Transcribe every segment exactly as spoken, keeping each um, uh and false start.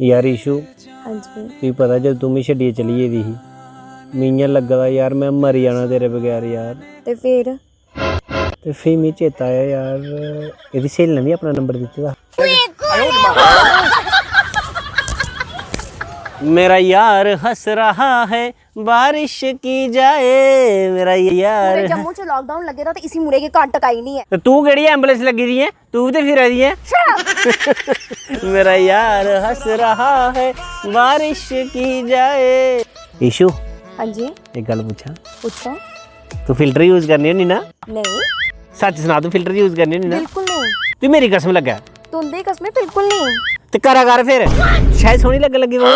यार ईशू, हां जी। तुगी पता, जदूं तूं मिगी छड्डियै चली गेदी ही, मिगी इ'यां लग्गा दा यार, में मरी जाना तेरे बगैर यार। ते फिर? ते फ्ही मिगी चेता आया यार, एह्दी स्हेली ने बी अपना नंबर दित्ते दा। मेरा यार हंस रहा है, बारिश की जाए, मेरा यार। पूरे जम्मू च लॉकडाउन लग्गे दा ते इसी मुड़े गी घट्ट टकाई निं ऐ। ते तू केह्ड़ी एम्बुलेंस लग्गी दी ऐ? तू ते फिरा दी ऐ। Shut up! मेरा यार हंस रहा है, बारिश की जाए। ईशू, हां जी। एक गल्ल पुच्छां? पुच्छो। तू फिल्टर यूज करनी होनी ना? नहीं। सच सना, तू फिल्टर यूज करनी होनी ना? बिल्कुल नहीं। तू मेरी कसम लग्गा। तुंदी कसम, बिल्कुल नहीं। ते करा कर फिर, शायद सोहनी लग्गन लगी पौग। अ,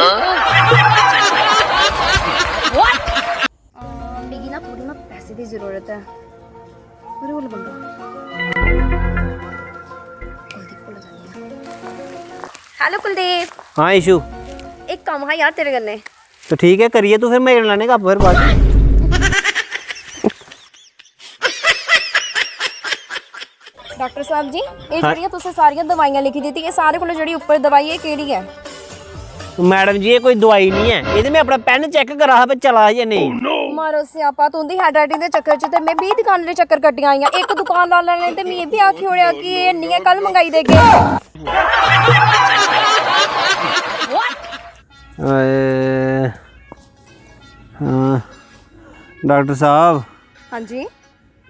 मिगी ना थोड़ी ना पैसे दी जरूरत ऐ। मेरे कोल मंगो। कुलदीप कोल जन्नी आं। Hello कुलदीप। हां ईशू। इक कम्म हा यार तेरे कन्नै। ते ठीक ऐ, करियै तू फिर मेरे कन्नै गप्प फिर बात। डाक्टर साहब जी, एह् हां। जेह्ड़ियां तुसें सारियां दवाइयां लिखी दित्तियां, एह् सारें कोला जेह्ड़ी उप्पर दवाई, एह् केह्ड़ी ऐ? मैडम जी, एह् कोई दवाई निं ऐ, एह् ते में अपना पेन चैक करा हा भई चला दा जां नेईं। मारो स्यापा, तुं'दी हैंडराइटिंग दे चक्कर च ते में बीह् दकानें दे चक्कर कट्टियै आई आं। इक दकानदार ने ते मिगी एह् बी आखी ओड़ेआ कि एह् निं ऐ, कल मंगाई देगे। हां, डाक्टर साहब। हां जी।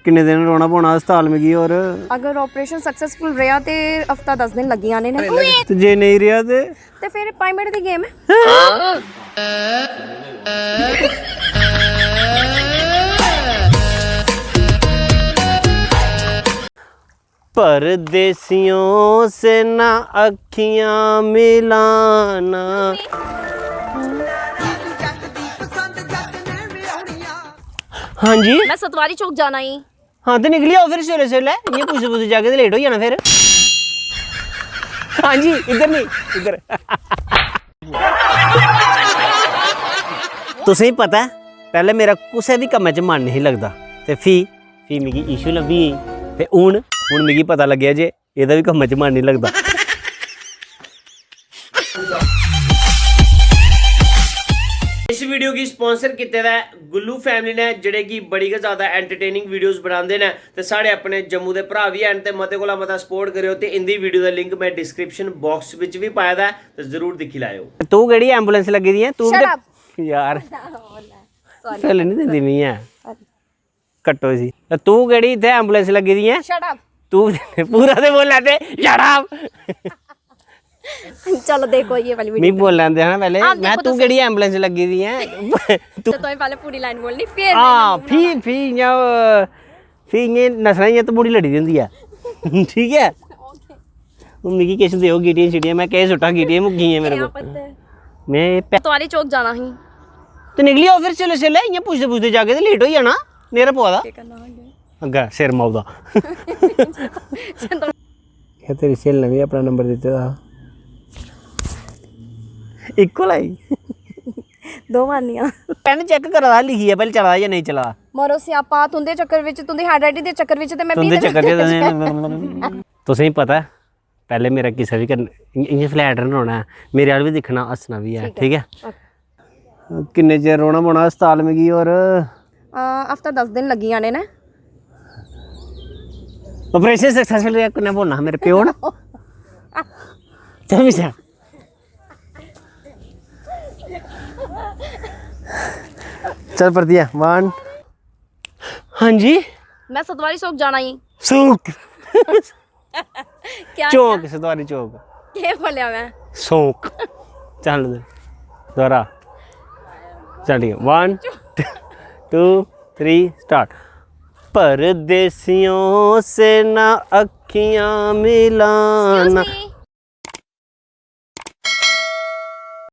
किन्ने दिन रौह्ना पौना अस्पताल मिगी होर? अगर ऑपरेशन सक्सेसफुल रेहा ते हफ्ता दस दिन लग्गी जाने न। ते जे नेईं रेहा ते? ते फिर पाई मिनट दी गेम ऐ। परदेसियों से ना अखियां मिलाना। हां जी। मैं सतवारी चौक जाना ही। हां, ते निकली आओ फिर सवेले सवेले, इ'यां पुछदे पुछदे जागे ते लेट होई जाना फिर। हां जी, इद्धर नहीं, इद्धर। तुसें ही पता ऐ, पैह्ले मेरा कुसै बी कम्मै च मन नेईं लगदा, ते फ्ही, फ्ही मिगी ईशू लब्भी गेई, ते हून, हून मिगी पता लग्गेआ जे एह्दा बी कम्मै च मन निं लगदा। इस वीडियो गी स्पांसर कीते दा ऐ गुल्लू फैमिली ने, जेह्ड़े कि बड़ी गै ज्यादा एंटरटेनिंग वीडियोस बनांदे न, ते साढ़े अपने जम्मू दे भ्राऽ बी हैन, ते मते कोला मता सपोर्ट करेओ। ते इंदी वीडियो दा लिंक में डिस्क्रिप्शन बाक्स बिच बी पाए दा ऐ, ते जरूर दिक्खी लैएओ। तू केह्ड़ी एम्बुलेंस लग्गी दी ऐ? तू Shut बी up! ते यार, Sorry। फेल निं दिंदी मी ऐ। Sorry। कट्टो इसी। ते तू केह्ड़ी इत्थै एम्बुलेंस लग्गी दी ऐ? Shut up। तू पूरा ते बोला दे, shut up। चलो देखो ये वाली मी वीडियो। बोलन दे ना पैह्ले। आप मैं देखो तू तो केह्ड़ी एम्बुलेंस लग्गी दी ऐ? तू तो तुसें पैह्ले पूरी लाइन बोलनी, फिर हां, में फ्ही, फ्ही इ'यां, फ्ही इ'यां नसना इ'यां तमूड़ी लड़ी दी होंदी ऐ। ठीक ऐ? ओके। हून मिगी किश देओ गीटियां शीटियां, मैं केह् सुट्टां, गीटियां मुक्की गेइयां मेरे कोल। पत्थर। में पै- सतवारी चौक जाना ही। ते निकली आओ फिर सवेले सवेले, इ'यां पुछदे पुछदे जागे ते लेट होई जाना, न्हेरा पवा दा। केह् करना हा अग्गें? अग्गें सिर माऊ दा। चंदो। एह् तेरी स्हेली ने बी अपना नंबर दित्ते दा हा। इक्को लाई। दो मारनियां। पेन चेक करा दा, लिखियै पैह्लें चला दा जां नेईं चला दा। मरो स्यापा, तुं'दे चक्कर बिच, तुं'दी हैंडराइटिंग दे चक्कर बिच ते में तुं'दे बीह् चक्कर च ते तुसेंगी पता ऐ, पैह्लें मेरा किसै बी कन्नै इ'यां, इ'यां फ्लैट निं रौह्ना ऐ, मेरे अल्ल बी दिक्खना, हस्सना बी ऐ, ठीक ऐ। ठीक ऐ? ओके। किन्ने चिर रौह्ना पौना अस्पताल मिगी होर? हां, हफ्ता दस दिन लग्गी जाने न। ऑपरेशन सक्सेसफुल रेहा, कु'न्नै बोलना हा? मेरे प्यो ने। चल मिशा। चल परतियै, वन। हां जी। मैं सतवारी चौक जाना ही। सूक। क्या चौक, क्या? सतवारी चौक। केह् बोलेआ मैं? सूक। चल दे। दोबारा। चल ठीक है। One, two, three, start. परदेसियों से ना अखियां मिलाना। Excuse me।